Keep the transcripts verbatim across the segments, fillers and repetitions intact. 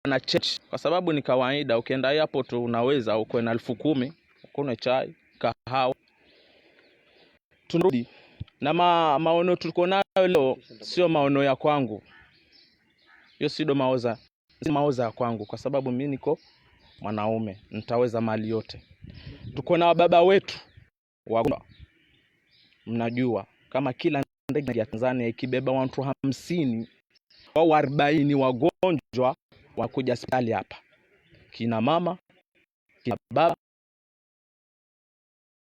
na change, kwa sababu ni kawaida, ukienda airport unaweza ukae na elfu kumi, ukunwe chai, kahawa. Tunarudi. Na ma, maono tuko nayo leo, sio maono ya kwangu. Hiyo si ndo maoza, si maoza ya kwangu, kwa sababu mimi niko mwanaume, nitaweza mali yote. Tuko na wababa wetu wagonjwa. Mnajua, kama kila ndege ya Tanzania ikibeba watu hamsini au arobaini wagonjwa, wanakuja hospitali hapa. Kina mama, kina baba.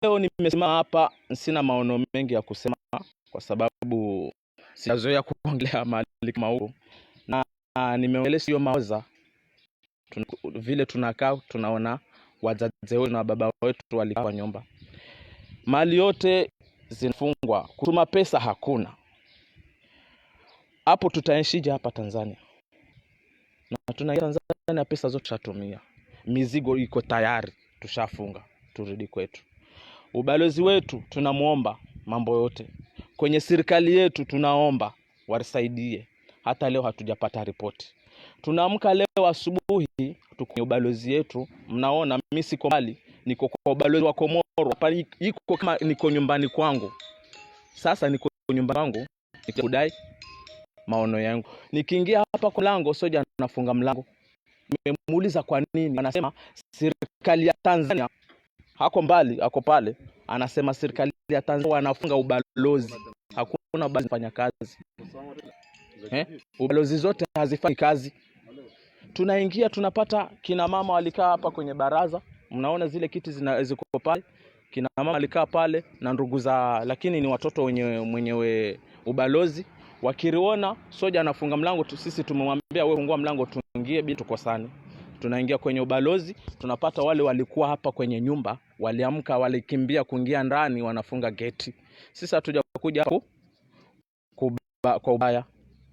Leo nimesimama hapa, sina maono mengi ya kusema, kwa sababu sijazoea kuongelea mahali kama huko. Na, na nimeongelea hiyo maoza. Tuna-, vile tunakaa, tunaona wazazi wetu na baba wetu walikaa kwa nyumba. Mali yote zinafungwa, kutuma pesa hakuna. Hapo tutaishije hapa Tanzania? Na tunaingia Tanzania, pesa zote tushatumia. Mizigo iko tayari, tushafunga, turudi kwetu. Ubalozi wetu tunamuomba mambo yote. Kwenye serikali yetu tunaomba warisaidie. Hata leo hatujapata ripoti. Tunaamka leo asubuhi, tuko kwenye ubalozi yetu. Mnaona, mimi siko mbali, niko kwa ubalozi wa Komoro. Hapa i-, iko kama niko nyumbani kwangu. Sasa niko nyumbani kwangu, nikudai maono yangu. Nikiingia hapa kwa mlango, soja anafunga mlango. Nimemuuliza kwa nini, anasema serikali ya Tanzania, hako mbali, hako pale, anasema serikali ya Tanzania wanafunga ubalozi. Hakuna ubalozi ufanya kazi. Eh? Ubalozi zote hazifanyi kazi. Tunaingia, tunapata kina mama walikaa hapa kwenye baraza. Mnaona zile kiti zina-, ziko pale. Kina mama walikaa pale na ndugu za, lakini ni watoto wenye, mwenyewe ubalozi. Wakiriona soja anafunga mlango tu, sisi tumemwambia, "Wewe fungua mlango tuingie, bi tukosane." Tunaingia kwenye ubalozi, tunapata wale walikuwa hapa kwenye nyumba, waliamka, walikimbia kuingia ndani, wanafunga geti. Sisi hatujakuja hapo kuba-, kwa ubaya.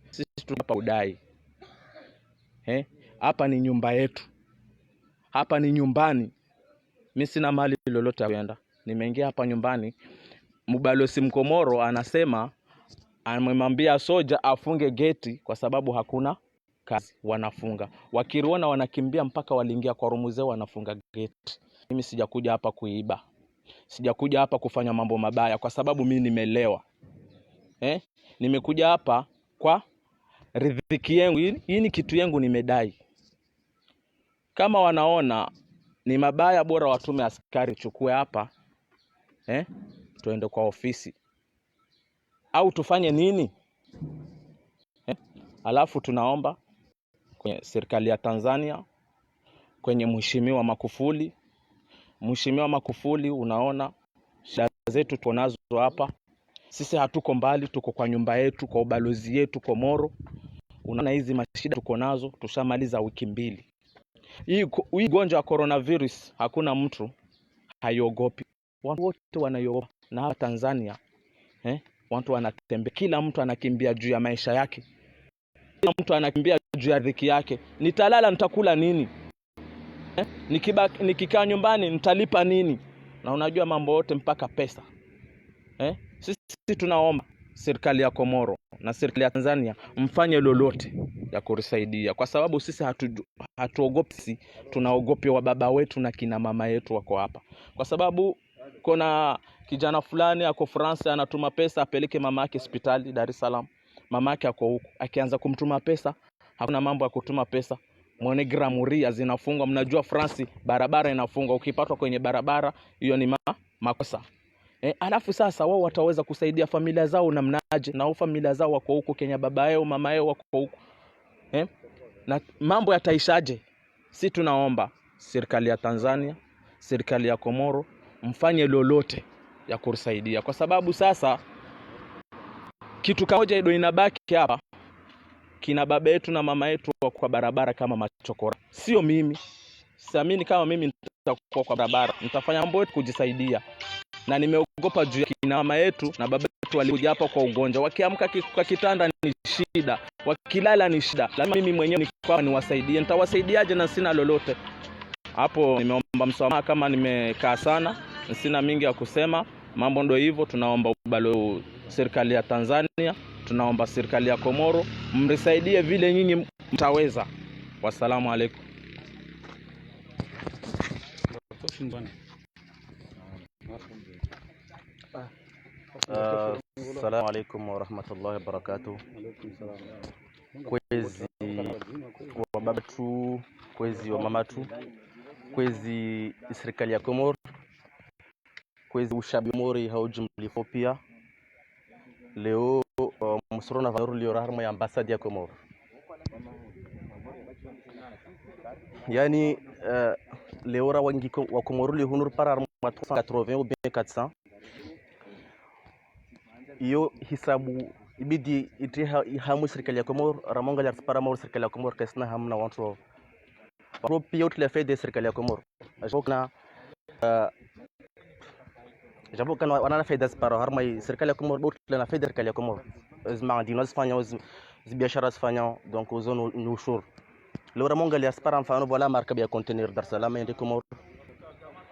Sisi tunakuja hapa kudai. Eh? Hapa ni nyumba yetu. Hapa ni nyumbani. Mimi sina mahali lolote ya kwenda. Nimeingia hapa nyumbani. Mubalozi Mkomoro anasema, amemwambia soja afunge geti kwa sababu hakuna kazi, wanafunga. Wakiriona wanakimbia mpaka waliingia kwa rumu zao, wanafunga geti. Mimi sijakuja hapa kuiba. Sijakuja hapa kufanya mambo mabaya kwa sababu mimi nimelewa. Eh? Nimekuja hapa kwa riziki yangu. Hii, hii ni kitu yangu nimedai. Kama wanaona ni mabaya, bora watume askari chukue hapa. Eh? Tuende kwa ofisi. Au tufanye nini? Eh? Alafu tunaomba kwenye serikali ya Tanzania, kwenye Mheshimiwa Magufuli. Mheshimiwa Magufuli, unaona shida zetu tuko nazo hapa. Sisi hatuko mbali, tuko kwa nyumba yetu, kwa ubalozi yetu Komoro. Unaona hizi mashida tuko nazo, tushamaliza wiki mbili. Hii ko-, hii gonjwa ya coronavirus hakuna mtu haiogopi. Watu wote wanaiogopa. Na hapa Tanzania, eh, watu wanatembea, kila mtu anakimbia juu ya maisha yake. Kila mtu anakimbia juu ya riziki yake. Nitalala, nitakula nini? Eh? Nikiba-, nikikaa nyumbani, nitalipa nini? Na unajua mambo yote mpaka pesa. Eh? Sisi tunaomba serikali ya Komoro na serikali ya Tanzania mfanye lolote ya kurisaidia, kwa sababu sisi hatu-, hatuogopi, sisi tunaogopi wa baba wetu na kina mama yetu wako hapa, kwa sababu kuna kijana fulani ako France anatuma pesa apeleke mama yake hospitali Dar es Salaam. Mama yake ako huku, akianza kumtuma pesa, hakuna mambo ya kutuma pesa. Mwone Grand Moria zinafungwa. Mnajua France barabara inafungwa, ukipatwa kwenye barabara hiyo ni ma-, makosa. Eh, alafu sasa wao wataweza kusaidia familia zao namnaje? Na wao familia zao wako huko Kenya, baba yao, mama yao wako huko. Eh? Na mambo yataishaje? Si tunaomba serikali ya Tanzania, serikali ya Komoro, mfanye lolote ya kurisaidia, kwa sababu sasa kitu kamoja ndio inabaki hapa, kina baba yetu na mama yetu wa kwa barabara kama machokora. Sio mimi. Siamini kama mimi nitakuwa kwa barabara. Nitafanya mambo yote kujisaidia. Na nimeogopa juu ya kina mama yetu na baba yetu walikuja hapa kwa ugonjwa. Wakiamka ki-, kwa kitanda ni shida. Wakilala ni shida. Lazima mimi mwenyewe niko hapa niwasaidie. Nitawasaidiaje na sina lolote? Hapo nimeomba msamaha kama nimekaa sana. Sina mingi ya kusema. Mambo ndo hivyo, tunaomba ubalo-, serikali ya Tanzania, tunaomba serikali ya Komoro, mrisaidie vile nyinyi mtaweza. Wassalamu alaikum. Ah, assalamu alaikum warahmatullahi wabarakatuh. Kwezi wababa tu, kwezi wamama tu, kwezi sirikali ya Komori, kwezi ushabi Komori ha ujumlifu pia. Leo, uh, msurona vanuru liora harumwa ya ambassade ya Komori. Yaani, uh, leo ra wangi ko-, wa Komori li hunu ripara harumwa trois cent quatre-vingts ou bien quatre cents. Iyo hisabu ibidi itiha ihamu sirikali ya Komori, ramonga la ripara mo sirikali ya Komori, kaisina hamu na wantru wao. Wao pia utila faida ya sirikali ya Komori. Ajokna, uh, ajokna wana na faida zipara harumwa sirikali ya Komori, utila na faida sirikali ya Komori. Ezi maadini zifanya, ezi, ezi biashara zifanya, donc zo ni, ni ushuru. Leo ramonga la ripara mfano, voilà, markabu ya conteneur Dar es Salaam yende Komori.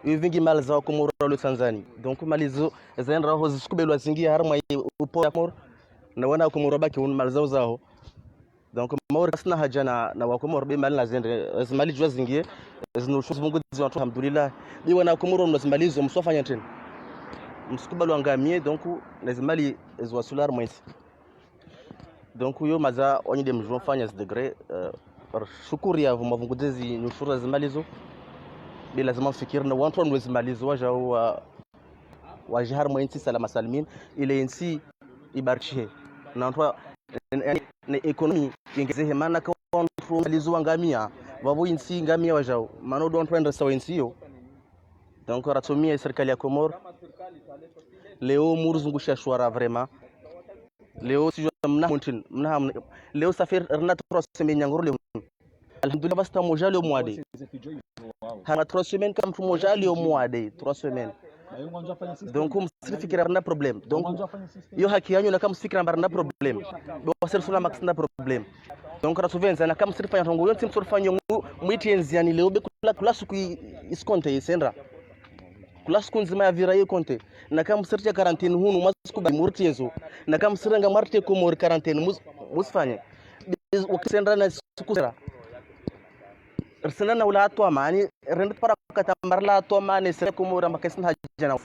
Iyo vingi mali za Komori lo Tanzania. Donc mali zo, zendra ho zisukubelwa zingi harumwa upo ya Komori. Na wana Komori baki hunu mali zao zaho. Donc, Maore kasina haja na, na wa Komoro, be mali na zendre, ezi mali jua zingie, ezi no shuzi Mungu zi wantru, alhamdulillah. Be wana Komoro mna zi mali zo, mswafanya tena. Msukubali wangamie, donc, na zi mali ezi wasula harumwa entsi. Donc, yo maza, onyi de mjua fanya zi degré, euh, shukuri ya vuma vungu zi nyushuru zi mali zo. Be lazima mfikiri na wantru wa zi mali zo, waja wa, waje harumwa entsi salama salimina, ile entsi ibarikishe. Na wantru wa, ne, ne, ne économie yengezehe, mana ka wantru mali zo wangamia, vavo entsi ngamia wajao. Mana ndo wantru wendesa entsi yo. Donc, ratsomia sirikali ya Komoro. Leo muru zungusha shwara vraiment. Leo sijua mna muntin, mna hamna. Leo ça fait rina trois semaines nyangoro leo. Alhamdulillah, basi ta moja leo mwade. Hana trois semaines kama mtu moja leo mwade, trois semaines. Donc, msifikira rina problème. Donc, yo haki yanyu na kama msifikira mba rina problème. Bo wasir sula makasina problème. Donc, ratsuvenza na kama msirifanya rongo, yo ntsi msirifanya mu-, mwiti enzi yani leo be kula, kula suku i-, iskonte isendra. Kula suku ndzima ya vira ye konte. Na kama msirifanya quarantaine hunu, masiku ba murti enzo. Na kama msirenga marte Komori quarantaine, mus-, musifanye. Biz-, wakisendra na suku sera. Risina na ula atwa mani, rende para kata mbarla atwa mani, sera Komori amba kaisina haja na.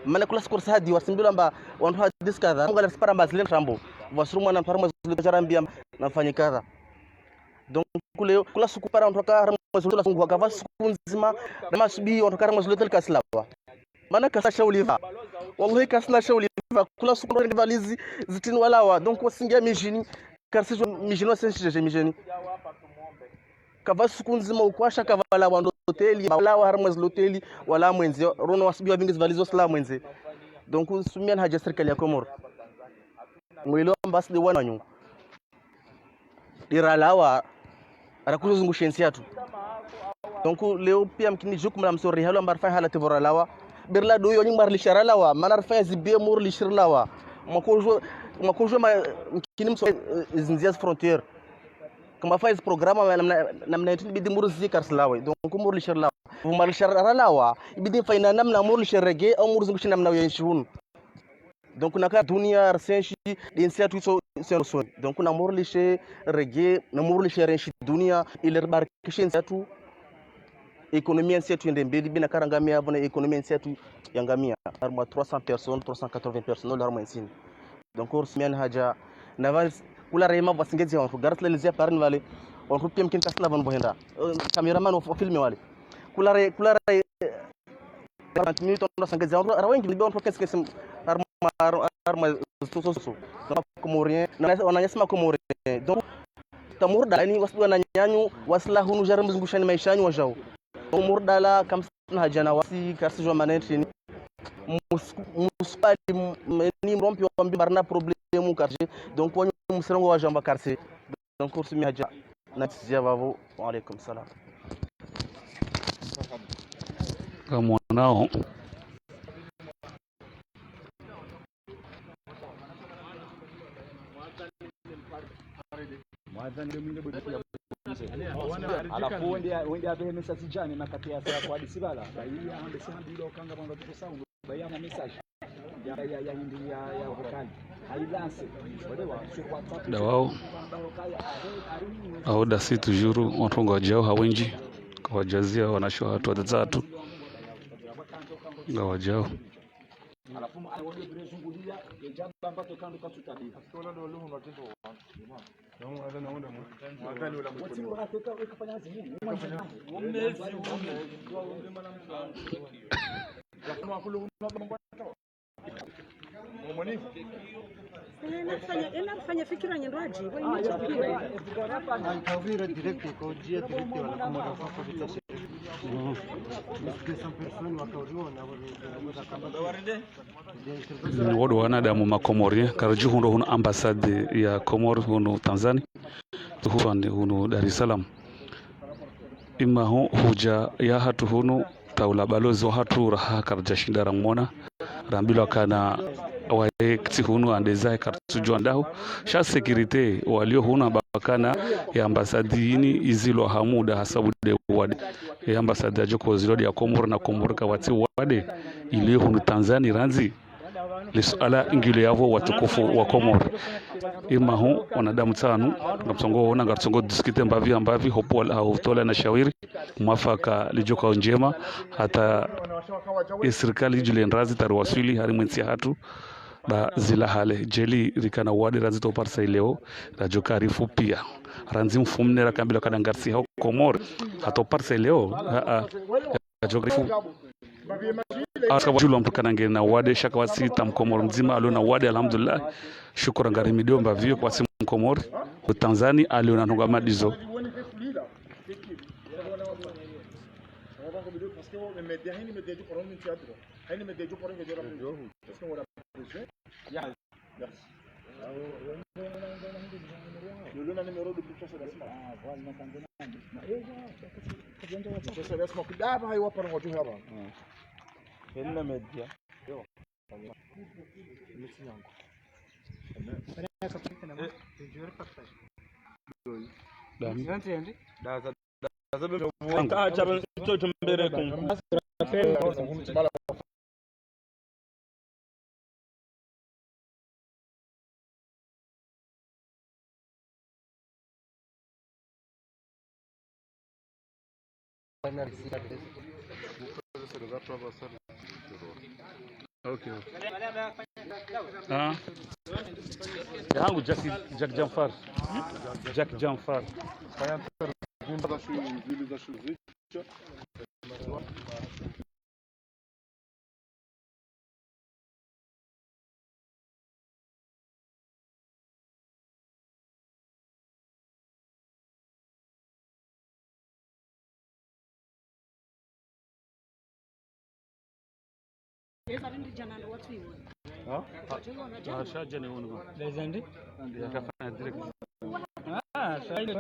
Mana kula suku risa hadi, wasimbilwa amba, wantru hadisi kadha, ngala risipara amba zile ntrambo. Wasuru mwana ntwari mwa zile jarambia, na mfanye kadha. Donc, kule, kula suku para wantru waka harumwa zile la sungu, wakava suku ndzima, na masubi wantru waka harumwa zile tel kasilawa. Mana kasina sha uliva. Wallahi kasina sha uliva. Kula suku ndo valizi, zitini walawa. Donc, wasingia mijini, karisi jo mijini, wasenshi je mijini. Kava suku ndzima ukwasha kava lawa ndo hoteli, walawa harumwa zile hoteli, wala mwendze, rono wasubi wa vingi zivalizo sila mwendze. Donc, sumia na haja sirikali ya Komoro. Mwilo amba sidi wana nyungu. Dira lawa, rakuzo zungushe ntsi yatru. Donc, leo pia mkini jukumu la msori halo amba rifanya hala tevora lawa. Berla do yo nyingi marlishara lawa, mana rifanya zibe murlishir lawa. Mwakojwe, mwakojwe ma, mkini mso, eh, zinzia frontière. Kama fanya zi programme, namna, namna itini bidi murzi karsi lawa. Donc, murlishir lawa. Marlishara lawa, ibidi fanya namna murlishir rege, au murzungushi namna yenshi hunu. Donc, naka dunia risenshi, de ntsi yatru iso, iso soni. Donc, na murlishe rege, na murlishe renshi dunia, ile ribarikishe ntsi yatru, économie ntsi yatru yende mbeli, bina karangamia, vona économie ntsi yatru yangamia. Harumwa trois cents personnes, trois cent quatre-vingts personnes, harumwa ntsini. Donc, ursumiani haja, na vans, kula rema vasingezi wantru, garas lelezia parini vale, wantru pia mkini kasina vanu bohenda. Eh, cameraman of, of filme wale. Kula re, kula re, quarante minutes, on a sangezi, on a, rawengi, libe, on a quinze, quinze, arma, arma, arma, so, so, so. Donc, comorien, na, on a yasma comorien. Donc, tamurdala, ni, wasi, wana nyanyu, wasila hunu, jara mzungushani maisha yanyu wajao. Tamurdala, kamsina haja na wasi, karsi jwa manenti, ni, mus-, musukali, m-, ni mrompi wa mbi barna problème, karsi. Donc, wanyu msirongo wajao mba karsi. Donc, ursumi haja, na tizia vavo. Wa alaikum salam. Kamwanao. Alafu wende, wende abehe message jani makati ya sa kwa disibala. Ba iya ambe sa mbilo kanga banga tuko sound. Ba iya na message. Ya, ya, ya, ya, ya vocal. Dawao. Aho dasi toujours, wandru ngwadjao ha wendji. Kawadjazia wanashe hatru, wadzadze hatru. Ngwadjao. Eh, nafanya, eh, nafanya fikira nyendo aji, kwa hiyo. Ankavira direct, kwa ujia direct, wala kama wala kwa vita. Mm. Est-ce que cent personnes wakauriona, wala, wala kama. Ni wodo wanadamu Makomori, eh, karidjihundro hunu ambassade ya Komori hunu Tanzania, hususwani hunu Dar es Salaam. Imaho hudja ya hatru hunu, taula balozi wa hatru raha karidjashinda ramwona, rambilwa kana waye katsi hunu ande zahe karitsudjua ndahu. Sha sécurité walio hunu amba kana ya ambassade yini izilwa ha muda hasabu de wade. Ya ambassade yadjo ko zilwa de ya Komori na Komori kawatsi wade. Ilio hunu Tanzania randzi. Lisuala ngilo yapvo watukufu wa Komori. Imaho, wanadamu tsanu, ngamsongo ona, ngamsongo discuter mbapvi, mbapvi, hopo wala, hau tola na shawiri, mwafaka lidjoka ndjema, hata ye sirikali idjule ndrazi tari waswili, harimwa entsi ya hatru, ba zila hale, djeli rikana wade randzi to parisa ileo, radjoka rifu pia. Randzi mfumne rakambilwa kana ngarisi hau Komori, hata parisa ileo, a, a. Aka wadjulwa mndru kana ngena wade, sha kawatsi ta Mkomori mdzima alio na wade, alhamdulillah. Shukura ngarimidio mbapvi yo kawatsi Mkomori. Hu Tanzania alio na ndrongoo kama ndizo. Merci. Lolo na numéro de Boucha Sadasma. Boucha Sadasma, kudaba hayi wapara ngwadjo haba. Hena media. Yo. Merci yangu. Daza, daza, daza, daza, daza, daza, daza, daza, Ok, ok. Ah. Yangu Jack, Jack Janfar. Jack Janfar. Ha? Ah, sha jana wunu. Legend? Yakafanya direct. Ah, sha ile